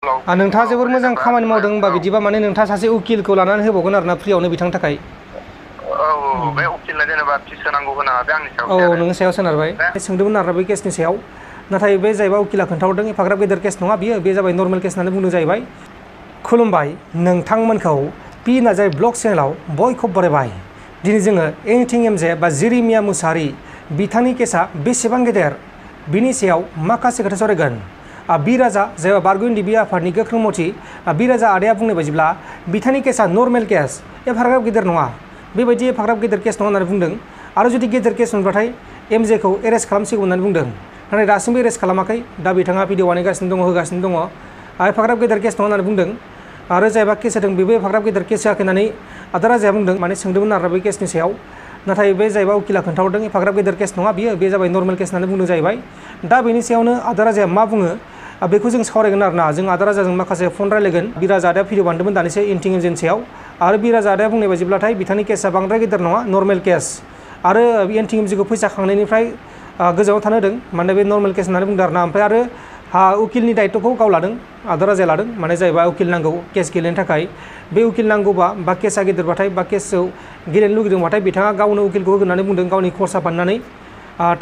नोंथाङा जोबोर मोजां खामानि मावदों होनबा बिदिबा माने नोंथाङा सासे उकिलखौ लानानै होबावगोन आरोना फ्रियावनो बिथांनि थाखाय औ बे उकिलनो जेनेबा फिस होनांगौ होनाङा बे आंनि सायावसो औ आरो नोंनि सायाव सोनारबाय सोंदोंमोन आरोना बे केसनि सायाव नाथाय बे जाहैबाय उकिला खोन्थाहरदों एफाग्राब गेदेर केस नङा बियो बे जाबाय नर्मेल केस होननानै बुंदों जाहैबाय खुलुमबाय नोंथांमोनखौ पि नार्जारी ब्लग चेनेलाव बयखौबो बरायबाय दिनै जोङो एनिथिं एमजे बा जेरेमिया मुसाहारि बिथांनि केसा बेसेबां गेदेर बिनि सायाव माखासे खोथा सावरायगोन बि राजा जायबा बारग' इन्दि बि आफादनि गोख्रों मथि बि राजा आदाया बुंनाय बायदिब्ला बिथांनि केसा नर्मेल केस एफाग्राब गेदेर नङा बेबायदि एफाग्राब गेदेर केस नङा होननानै बुंदों आरो जुदि गेदेर केस मोनबाथाय एमजेखौ एरेस्ट खालामसिगौ होननानै बुंदों नाथाय दासिमबो एरेस्ट खालामाखै दा बिथाङा भिडिअ बानायगासिनो दङ होगासिनो दङ एफाग्राब गेदेर केस नङा होननानै बुंदों आरो जायबा केस होदों बेबो एफाग्राब गेदेर केस होआखै होननानै आदा राजाया बुंदों माने सोंदोंमोन आरो बे केसनि सायाव नाथाय बे जाहैबा उकिला खोन्थाहरदों एफाग्राब गेदेर केस नङा बियो बे जाबाय नर्मेल केस होननानै बुंदों जाहैबाय दा बेनि सायावनो आदा राजाया मा बुङो बेखौ जों सावरायगोन आरोना जों आदा राजाजों माखासे फन रायलायगोन बि राजा आदाया भिडिअ बानायदोंमोन दानिसो एनिथिं एमजेनि सायाव आरो बि राजा आदाया बुंनाय बायदिब्लाथाय बिथांनि केसा बांद्राय गेदेर नङा नर्मेल केस आरो एनिथिं एमजेखौ फैसा खांनायनिफ्राय गोजानाव थानो होदों माने बे नर्मेल केस होननानै बुंदों आरोना ओमफ्राय आरो उकिलनि दायित्वखौ गाव लादों आदा राजाया लादों माने जाहैबा उकिल नांगौ केस गेलेनो थाखाय बे उकिल नांगौबा बा केसा गेदेरबाथाय बा केसखौ गेलेनो लुगैदोंबाथाय बिथाङा गावनो उकिलखौ होगोन होननानै बुंदों गावनि खरसा बाननानै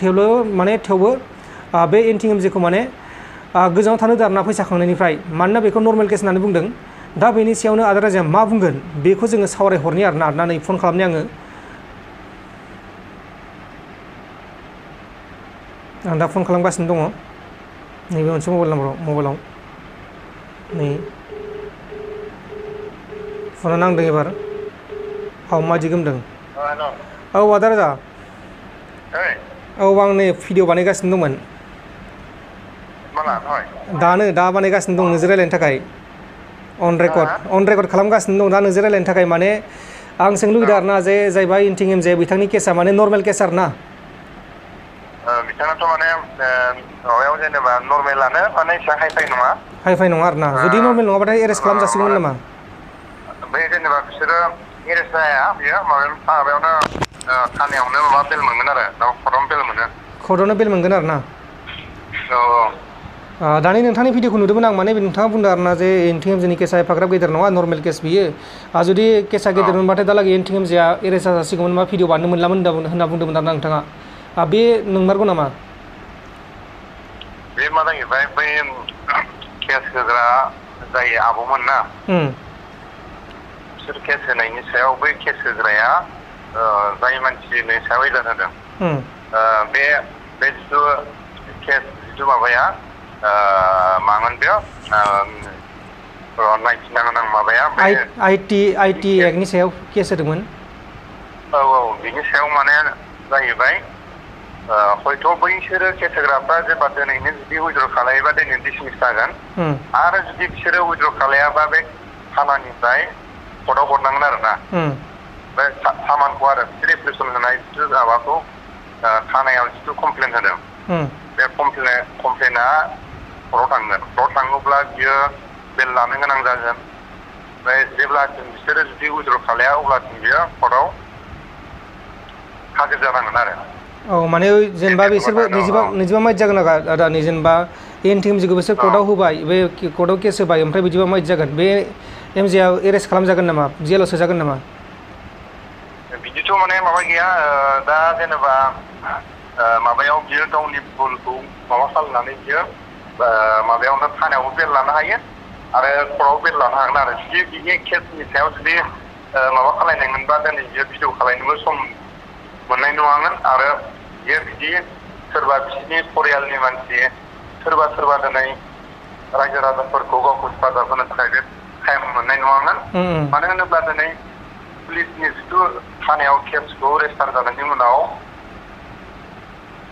थेवबो बे एनिथिं एमजेखौ माने गोजानाव थानो होदों आरोना फैसा खांनायनिफ्राय मानोना बेखौ नर्मेल केस होननानै बुंदों दा बेनि सायावनो आदा राजाया मा बुंगोन बेखौ जोङो सावरायहरनि आरोना नै फन खालामनि आङो आं दा फन खालामगासिनो दङ नैबे मोनसे मबाइलाव नै फना नांदों एबार मादि गोमदों औ आदा राजा औ आं नै भिडिअ बानायगासिनो दंमोन दा बानायगासिनो दं नोंजों रायलायनो थाखाय अन रेकर्ड खालामगासिनो दं दा नोंजों रायलायनो थाखाय माने आं सोंनो लुगैदों आरोना जे जाहैबाय एनिथिं एमजे बिथांनि केसा माने नर्मेल केस आरोना बिथाङाथ' माने माबायाव जेनेबा नर्मेलानो माने एसेबां हाइफाइ नङा आरोना जुदि नर्मेल नङाबाथाय एरेस्ट खालामजासिगौमोन नामा बे जेनेबा बिसोरो एरेस्ट जाया बियो माबायावनो थानायावनो माबा बेल मोनगोन आरो कर्टआवनो बेल मोनो कर्टआवनो बेल मोनगोन आरोना दानि नोंथांनि भिडिअखौ नुदोंमोन आं माने नोंथाङा बुंदों आरोना जे एनिथिं एमजेनि केसा एफाग्राब गेदेर नङा नर्मेल केस बियो जुदि केसा गेदेर मोनबाथाय दालागै एनिथिं एमजेआ एरेस्ट जासिगौमोन मा भिडिअ बानायनो मोनलामोन होनना बुंदोंमोन आरोना नोंथाङा बे नंमारगौ नामा बे मा जाहैबाय बै केस होग्रा जाय आब'मोन ना बिसोर केस होनायनि सायाव बै केस होग्राया जाय मानसिनि सायाव एजाज होदों बे जिथु केस जिथु माबाया मामोन बेयो नायफिननांगोन आं माबाया आइटि एक्टनि सायाव केस होदोंमोन औ बिनि सायाव माने जाहैबाय हयथ' बैसोरो केस होग्राफ्रा जेब्ला दिनैनो जुदि उइद्र' खालायोबा दिनै डिसमिस जागोन आरो जुदि बिसोरो उइद्र' खालायाबा बे थानानिफ्राय कर्टआव हरनांगोन आरोना बे सामानखौ आरो रिप्रेसन होनाय जिथु माबाखौ थानायाव जिथु कमप्लेन होदों बे कमप्लेना कर्टआव थाङोब्ला बियो बेल लानो गोनां जागोन ओमफ्राय जेब्लासिम बिसोरो जुदि उइद्र' खालाया अब्लासिम बियो कर्टआव हाजिर जानांगोन आरो माने जेनेबा बिसोरबो नैजिबा माइट जागोन आदा जेनेबा एनिथिं एमजेखौ बिसोर कर्टआव होबाय बे कर्टआव केस होबाय ओमफ्राय बिदिबा माइट जागोन बे एमजेआ एरेस्ट खालामजागोन नामा जेलाव सोजागोन नामा बिदिथ' माने माबा गैया दा जेनेबा माबायाव बियो गावनि भुलखौ माबा खालामनानै बियो माबायावनो थानायावबो बेल लानो हायो आरो कर्टआव बेल लानो हागोन आरो जुदि बिनि केसनि सायाव जुदि माबा खालायनायमोनबा दिनै बियो भिडिअ खालायनोबो सम मोननाय नङामोन आरो बियो बिदि सोरबा बिसिनि फरियालनि मानसि सोरबा दिनै रायजो राजाफोरखौ गावखौ हेफाजाब होनो थाखाय बे टाइम मोननाय नङामोन मानो होनोब्ला दिनै पुलिसनि जिथु थानायाव केसखौ रेजिस्टार जानायनि उनाव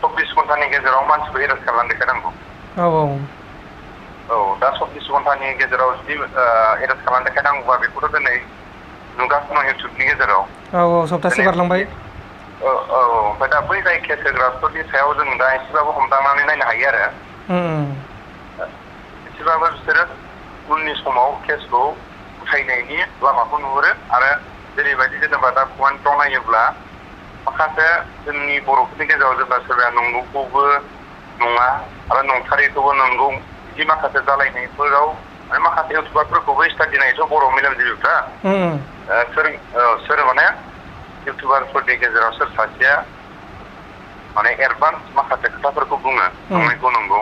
24 घन्टानि गेजेराव मानसिखौ एरेस्ट खालामनानै देखायनांगौ दा 24 घन्टानि गेजेराव जुदि एरेस्ट खालामनानै देखायनांगौबा बेखौथ' दिनै नुगासिनो दं इउटुबनि गेजेराव सप्तासे बारलांबाय ओमफ्राय दा बै जाय केस होग्राफोरनि सायाव जों दा एसेबाबो हमदांनानै नायनो हायो आरो एसेबाबो बिसोरो उननि समाव केसखौ उथायनायनि लामाखौ नुहुरो आरो जेरैबायदि जेनेबा दा पइन्टआव नायोब्ला माखासे जोंनि बर'फोरनि गेजेराव जेब्ला सोरबाया नंगौखौबो नङा आरो नंथारैखौबो नंगौ बिदि माखासे जालायनायफोराव माखासे इउटुबारफोरखौबो स्टाडि नायथ' बर' मेलेमजिबिफ्रा सोर माने इउटुबारफोरनि गेजेराव सोर सासेया माने एडभान्स माखासे खोथाफोरखौ बुङो नंनायखौ नंगौ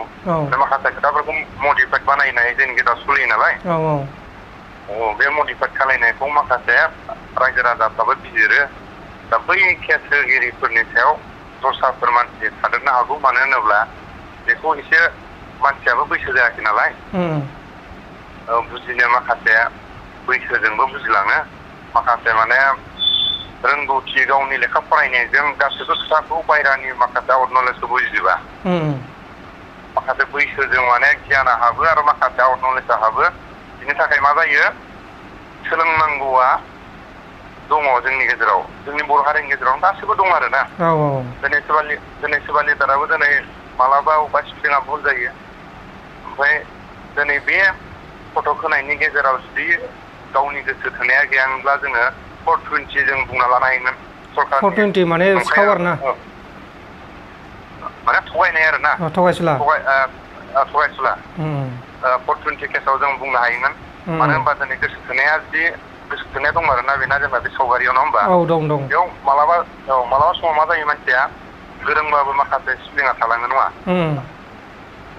माखासे खोथाफोरखौ मडिफाइड बानायनाय जोंनि गेजेराव सोलियो नालाय बे मडिफाइड खालायनायखौ माखासे रायजो राजाफ्राबो बिजिरो दा बै केस होगिरिफोरनि सायाव दस्राफोर मानसि थादेरनो हागौ मानो होनोब्ला बेखौ एसे मानसियाबो बैसो जायाखै नालाय बुजिनो माखासे बैसोजोंबो बुजिलाङो माखासे माने रोंगौथि गावनि लेखा फरायनायजों गासैबो खोथाखौ बायरानि माखासे आउट नलेजखौ बुजिजोबा माखासे बैसोजों माने गियाना हाबो आरो माखासे आउट नलेजआ हाबो बिनि थाखाय मा जायो सोलोंनांगौआ दङ जोंनि गेजेराव जोंनि बर' हारिनि गेजेराव गासैबो दं आरो ना दिनै सोरबा लिडाराबो दिनै मालाबा अबेबा स्पेलिंआ भुल जायो ओमफ्राय दिनै बे फट' होनायनि गेजेराव जुदि गावनि गोसो थोनाया गैयामोनब्ला जोङो 420 जों बुंना लानो हायोमोन सरकारनि 420 माने सिखाव आरोना माने थगायनाय आरोना थगायसुला 420 केसाव जों बुंनो हायोमोन मानो होनबा दिनै गोसो थोनाया जुदि गोसो थोनाया दं आरोना बेना जेनेबा बे सावगारियाव नङा होमबा दं बेयाव मालाबा समाव मा जायो मानसिया गोरोंबाबो माखासे स्पेलिंआ थालाङो नङा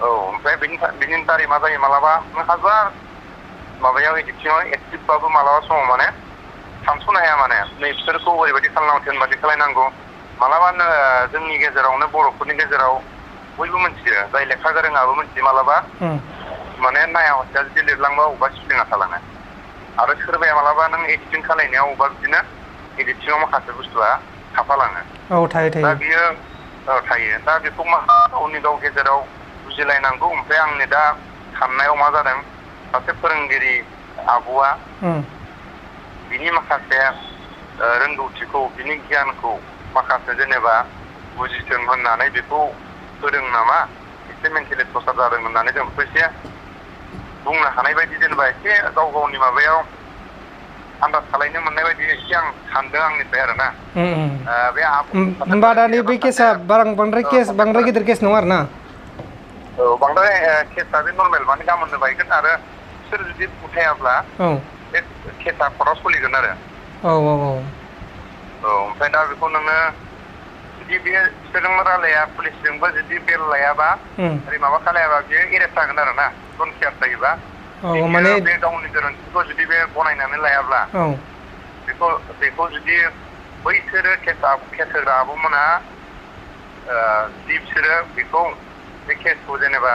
ओमफ्राय बिनि दारै मा जायो मालाबा हाजार माबायाव एडिटिंआव एक्टिभबाबो मालाबा समाव माने सानस'नो हाया माने नै बिसोरखौ ओरैबायदि खालामनांगौ ओरैबायदि खालायनांगौ मालाबा जोंनि गेजेरावनो बर'फोरनि गेजेराव बयबो मिथियो जाय लेखा गोरोङाबो मिथियो मालाबा माने नाया हसिया जुदि लिरलांबा अबेबा स्पेलिंआ थालाङो आरो सोरबाया मालाबा नों एडिटिं खालायनायाव अबेबा बिदिनो एडिटिंआव माखासे बुस्थुआ थाफालाङो दा बियो थायो दा बेखौ मा गावनि गाव गेजेराव बुजिलायनांगौ ओमफ्राय आंनि दा साननायाव मा जादों सासे फोरोंगिरि आब'आ बिनि माखासे रोंगौथिखौ बिनि गियानखौ माखासे जेनेबा बुजिथों होननानै बेखौ होदों नामा एसे मेन्टेलि टर्चार जादों होननानै जों बेखौ एसे बुंनो हानाय बायदि जेनेबा एसे गाव गावनि माबायाव आन्दाज खालायनो मोननाय बायदि एसे आं सानदों आंनिफ्राय आरोना बे होमबा दा बे केसा बांद्राय गिदिर केस नङा आरोना बांद्राय केसा बे नर्मेल माने गाबोननो बायगोन आरो बिसोर जुदि उथायाब्ला बे केसा कर्टआव सोलिगोन आरो ओमफ्राय दा बेखौ नोङो जुदि बे बिसोरजों रायलाया पुलिसजोंबो जुदि बेल लायाबा ओरै माबा खालायाबा बियो एरेस्ट जागोन आरो ना डन केयार जायोबा माने बे गावनि गोरोन्थिखौ जुदि बे गनायनानै लायाब्ला बेखौ जुदि बैसोरो केस होग्रा आब'मोना जुदि बिसोरो बेखौ बे केसखौ जेनेबा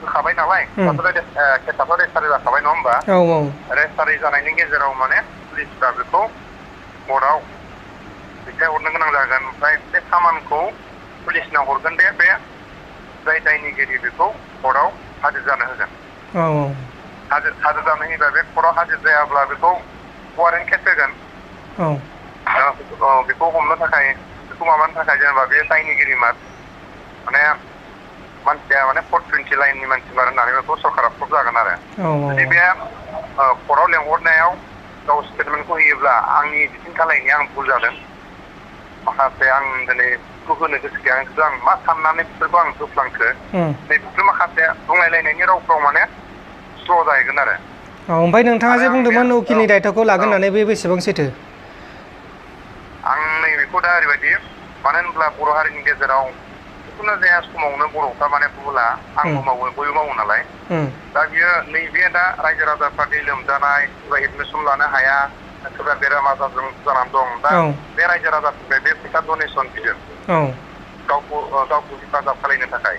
होखाबाय नालाय केसाथ' रेजिस्टार जाखाबाय नङा होमबा रेजिस्टार जानायनि गेजेराव माने पुलिसफ्रा बेखौ कर्टआव दैथायहरनो गोनां जागोन ओमफ्राय बे सामानखौ पुलिसनाव हरगोन दे बे जाय दायनिगिरि बेखौ कर्टआव हाजिर जानो होगोन हाजिर जानो होयोबा बे कर्टआव हाजिर जायाब्ला बेखौ वारेन्ट केस होगोन बेखौ हमनो थाखाय बेखौ माबानो थाखाय जेनेबा बे दायनिगिरि माने मानसिया माने 420 लाइननि मानसिमार होननानै बेखौ सरकारा प्रुभ जागोन आरो जुदि बे कर्टआव लेंहरनायाव गाव स्टेटमेन्टखौ होयोब्ला आंनि बिथिं खालायनाया आं भुल जादों माखासे आं दिनै बेखौ होनो गोसो गैया खिन्थु आं मा साननानै बिसोरखौ आं होफ्लांखो बेफोर माखासे बुंलायलायनायनि रावफ्राव माने स्ल' जाहैगोन आरो ओमफ्राय नोंथाङा जे बुंदोंमोन उकिलनि दायथ'खौ लागोन होननानै बे बेसेबां सैथो आं नैबेखौ दा ओरैबायदि मानो होनब्ला बर' हारिनि गेजेराव जिखुनु जाया समावनो बर'फ्रा माने भुला आंबो मावो बयबो मावो नालाय दा बियो नैबे दा रायजो राजाफ्रा दै लोमजानाय सोरबा एडमिसन लानो हाया सोरबा बेराम आजारजों जानानै दं दा बे रायजो राजाफोरनिफ्राय बे फैसा डनेसन बिदों गावखौ हेफाजाब खालामनो थाखाय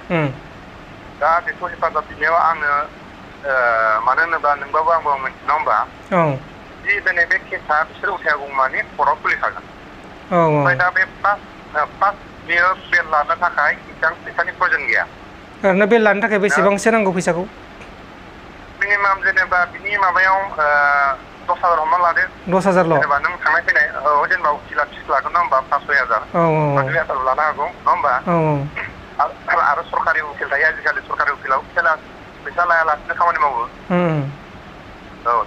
दा बेखौ हेफाजाब बिनायाव आङो मानो होनोब्ला नोंबाबो आंबो मिथिना होमबा जि दिनै बे केसा बिसोर उथायागौ माने कर्टआव सोलिखागोन ओमफ्राय दा बे फार्स्ट बियो बेल लानो थाखाय इसेबां फैसानि प्रयजन गैया ओरैनो बेल लानो थाखाय बेसेबांसो नांगौ फैसाखौ मिनिमाम जेनेबा बिनि माबायाव 10,000 हमना लादो 10,000ल' जेनेबा नों थांनाय फैनाय जेनेबा उकिला फिस लागोन नङा होमबा 5-6,000 2,000 लानो हागौ नङा होमबा आरो सरकारि उकिल थायो आजिखालि सरकारि उकिलाव फैसा लायालासिनो खामानि मावो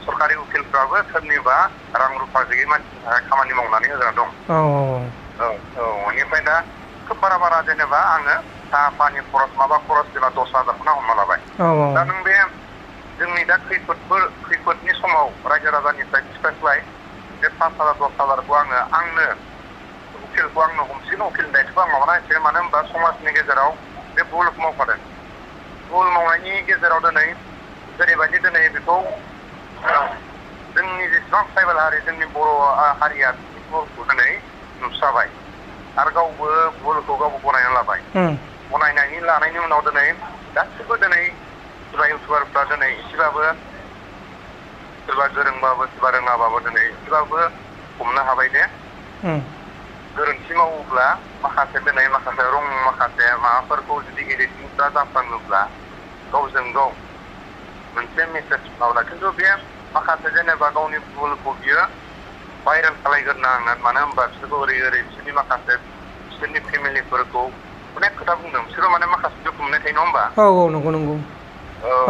सरकारि उकिलफ्राबो सोरनिबा रां रुफा गैयै मानसिनि थाखाय खामानि मावनानै होग्रा दं बेनिफ्राय दा खोब बारा जेनेबा आङो साहा पानि खरस माबा खरस जेनेबा 10,000खौनो हमना लाबाय दा नों बे जोंनि दा खैफोदनि समाव रायजो राजानिफ्राय थिखांबाय बे 5,000 10,000खौ आंनो उकिलखौ आंनो हमसिगोन उकिलनि दायथ'खौ आं माबाना होसिगोन मानो होनबा समाजनि गेजेराव बे भुलखौ मावखादों भुल मावनायनि गेजेराव दिनै जेरैबायदि दिनै बेखौ जोंनि जेसेबां ट्राइबेल हारि जोंनि बर' हारिया भुलखौ दिनै नुस्राबाय आरो गावबो भुलखौ गावबो गनायना लाबाय गनायनायनि लानायनि उनाव दिनै गासिबो दिनै सोरबा इउटुबारफ्रा दिनै एसेबाबो सोरबा गोरोंबाबो सोरबा रोङाबाबो दिनै एसेबाबो हमनो हाबाय दे गोरोन्थि मावोब्ला माखासे दिनै माखासे रं माखासे माबाफोरखौ जुदि एडिटिंफ्रा जाफ्लाङोब्ला गावजों गाव मोनसे मेसेज मावला खिन्थु बे माखासे जेनेबा गावनि भुलखौ बियो भाइरेल खालायग्रोनांगोन मानो होनबा बिसोरखौ ओरै बिसोरनि माखासे बिसोरनि फेमिलिफोरखौ अनेक खोथा बुंदों बिसोरो माने माखासे दुखु मोननाय थायो नङा होमबा औ नंगौ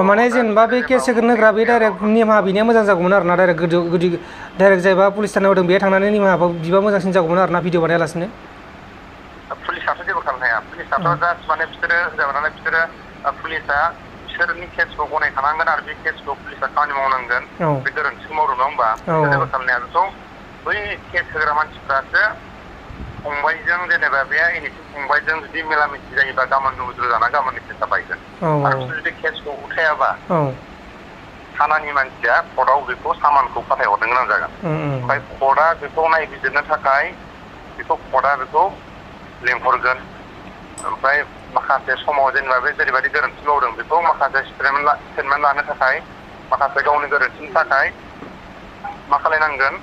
माने जेनेबा बे केस होग्रा बे डाइरेक्ट निमाहा बिनाया मोजां जागौमोन आरोना डाइरेक्ट जायबा पुलिस थानायाव होदों बेहाय थांनानै निमाहा बिबा मोजांसिन जागौमोन आरोना भिडिअ बानायालासिनो पुलिसाथ' जेबो खालामनो हाया पुलिसाथ' जास्ट माने बिसोरो होजाबाय नालाय बिसोरो पुलिसा बिसोरनि केसखौ गनायखानांगोन आरो बे केसखौ पुलिसा खामानि मावनांगोन बे गोरोन्थिखौ मावदों नङा होमबा जेबो खालामनो हाया बेखौ बै केस होग्रा मानसिफ्रासो फंबायजों जेनेबा बे एनिथिं फंबायजों जुदि मिलामिथि जायोबा गाबोन उद्र जाना गाबोननि केसा बायगोन आरो बिसोर जुदि केसखौ उठायाबा थानानि मानसिया कर्टआव बेखौ सामानखौ फाथायहरनो गोनां जागोन ओमफ्राय कर्टआ बेखौ नायबिजिरनो थाखाय बेखौ कर्टआ बेखौ लेंहरगोन ओमफ्राय माखासे समाव जेनेबा बे जेरैबायदि गोरोन्थि मावदों बेखौ माखासे स्टेटमेन्ट लानो थाखाय माखासे गावनि गोरोन्थिनि थाखाय मा खालायनांगोन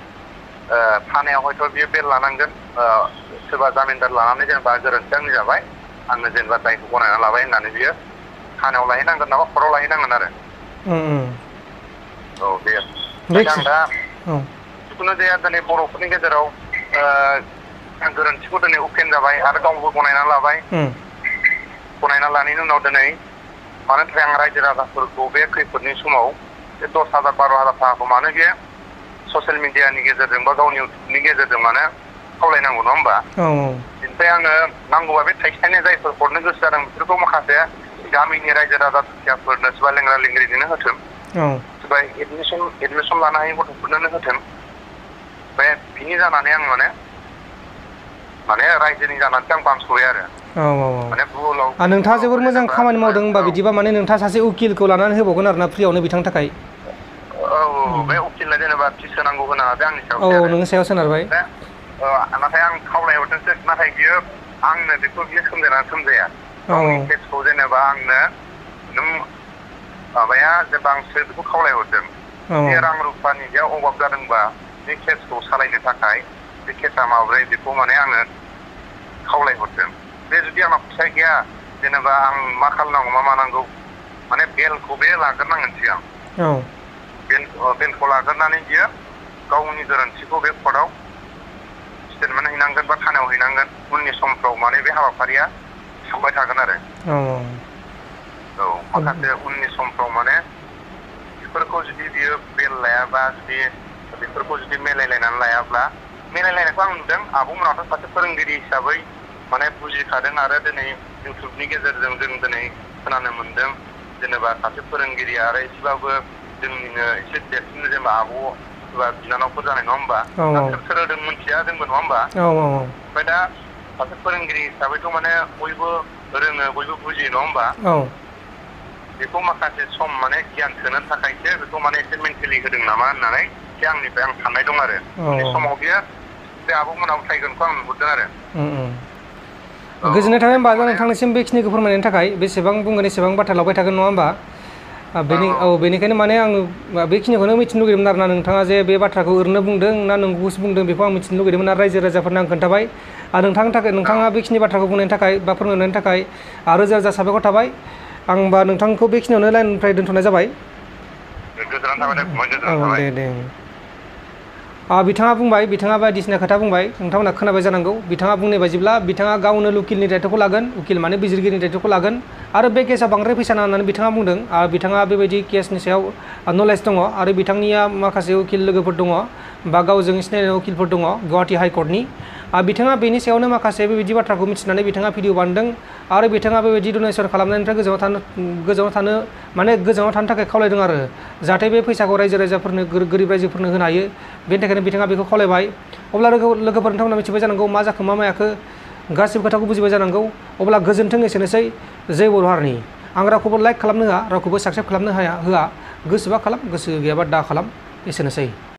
थानायाव हयथ' बियो बेल लानांगोन सोरबा जामिनदार लानानै जेनेबा गोरोन्थिया आंनि जाबाय आङो जेनेबा दायखौ गनायना लाबाय होननानै बियो थानायाव लाहैनांगोन नामा कर्टआव लाहैनांगोन आरो औ बे आं दा जिखुनु जाया दिनै बर'फोरनि गेजेराव गोरोन्थिखौ दिनै उपेन जाबाय आरो गावबो गनायना लाबाय गनायना लानायनि उनाव दिनै मानो थाखाय आं रायजो राजाफोरखौ बे खैफोदनि समाव बे 10,000 12,000 थाखाखौ मानो बे ससियेल मिडियानि गेजेरजों बा गावनि इउटुबनि गेजेरजों मानो खावलायनांगौ नङा होमबा बेनिफ्राय आङो नांगौबा बे थाइसे थाइनै जायफोर हरनो गोसो जादों बिसोरखौ माखासे गामिनि रायजो राजा दुखियाफोरनो सोरबा लेंग्रा लेंग्रिनो होथों सोरबा एडमिसन लानो हायै गथ'फोरनो होथों बे बिनि जानानै आं माने रायजोनि जानानै आं बांस'बाय आरो माने भुलाव नोंथाङा जोबोर मोजां खामानि मावदों होनबा बिदिबा माने नोंथाङा सासे उकिलखौ लानानै होबावगोन आरोना फ्रियावनो बिथांनि थाखाय बे उकिलनो जेनेबा फिस होनांगौ होनाङा बे आंनि सायाव नोंनि सायाव सोनारबाय नाथाय आं खावलायहरदोंसो नाथाय बियो आंनो बेखौ बियो सोमजाया गावनि केसखौ जेनेबा आंनो नों माबाया जेनेबा आंसो बेखौ खावलायहरदों बे रां रुफानि जे अभाब जादोंबा बे केसखौ सालायनो थाखाय बे केसा माब्रै बेखौ माने आङो खावलायहरदों बे जुदि आंनाव फैसा गैया जेनेबा आं मा खालामनांगौ मा मानांगौ माने बेलखौ बे लाग्रोनांगोन सिगां बेलखौ लाग्रोनानै बियो गावनि गोरोन्थिखौ बे कर्टआव स्टेटमेन्ट हैनांगोन बा थानायाव हैनांगोन उननि समफ्राव माने बे हाबाफारिया थांबाय थागोन आरो माखासे उननि समफ्राव माने बेफोरखौ जुदि बियो बेल लायाबा जुदि बेफोरखौ जुदि मिलायलायनानै लायाब्ला मिलायलायनायखौ आं नुदों आब'मोनाथ' सासे फोरोंगिरि हिसाबै माने बुजिखादों आरो दिनै इउटुबनि गेजेरजों जों दिनै खोनानो मोनदों जेनेबा सासे फोरोंगिरि आरो एसेबाबो जोंनिनो एसे देरसिन जेनेबा आब' सोरबा बिनानावफोर जानाय नङा होमबा सोर होदों मिथिया जोंबो नङा होमबा ओमफ्राय दा सासे फोरोंगिरि हिसाबैथ' माने बयबो रोङो बयबो बुजियो नङा होमबा बेखौ माखासे सम माने गियान सोनो थाखायसो बेखौ माने एसे मेन्टेलि होदों नामा होननानै एसे आंनिफ्राय आं साननाय दं आरो बे समाव बियो बे आब'मोनाव थायगोनखौ आं नुहुरदों आरो गोजोननाय थाबाय होमबा नोंथांनिसिम बेखिनिखौ फोरमायनायनि थाखाय बेसेबां बुंगोन एसेबां बाथ्रा लाबाय थागोन नङा होमबा बेनिखायनो माने आं बेखिनिखौनो मिथिनो लुगैदोंमोन आरोना नोंथाङा जे बे बाथ्राखौ ओरैनो बुंदों ना नंगौसो बुंदों बेखौ आं मिथिनो लुगैदोंमोन आरो रायजो राजाफोरनो आं खोन्थाबाय आरो नोंथाङा बेखिनि बाथ्राखौ बुंनायनि थाखाय बा फोरमायनायनि थाखाय आरो रोजा रोजा साबायखर थाबाय आं होमबा नोंथांखौ बेखिनियावनो लाइननिफ्राय दोनथ'नाय जाबाय गोजोननाय थाबाय दे बिथाङा बुंबाय बिथाङा बायदिसिना खोथा बुंबाय नोंथांमोना खोनाबाय जानांगौ बिथाङा बुंनाय बायदिब्ला बिथाङा गावनो उकिलनि दायथ'खौ लागोन उकिल माने बिजिरगिरिनि दायथ'खौ लागोन आरो बे केसा बांद्राय फैसा नाङा होननानै बिथाङा बुंदों बिथाङा बेबायदि केसनि सायाव नलेज दङ आरो बिथांनिया माखासे उकिल लोगोफोर दङ बा गावजों सिनायनाय उकिलफोर दङ गुवाहाटी हाइकर्टनि बिथाङा बेनि सायावनो माखासे बेबायदि बाथ्राखौ मिथिनानै बिथाङा भिडिअ बानायदों आरो बिथाङा बेबायदि डनेसन खालामनायनिफ्राय गोजानाव थानो थाखाय खावलायदों आरो जाहाथे बे फैसाखौ रायजो राजाफोरनो गोरिब रायजोफोरनो होनो हायो बेनि थाखायनो बिथाङा बेखौ खावलायबाय अब्ला लोगोफोर नोंथांमोना मिथिबाय जानांगौ मा जाखो मा मायाखो गासिबो खोथाखौ बुजिबाय जानांगौ अब्ला गोजोन्थों एसेनोसै जय बर' हारिनि आं रावखौबो लाइक खालामनो होआ रावखौबो साबस्क्राइब खालामनो होआ गोसोबा खालाम गोसो गैयाबा दा खालाम एसेनोसै।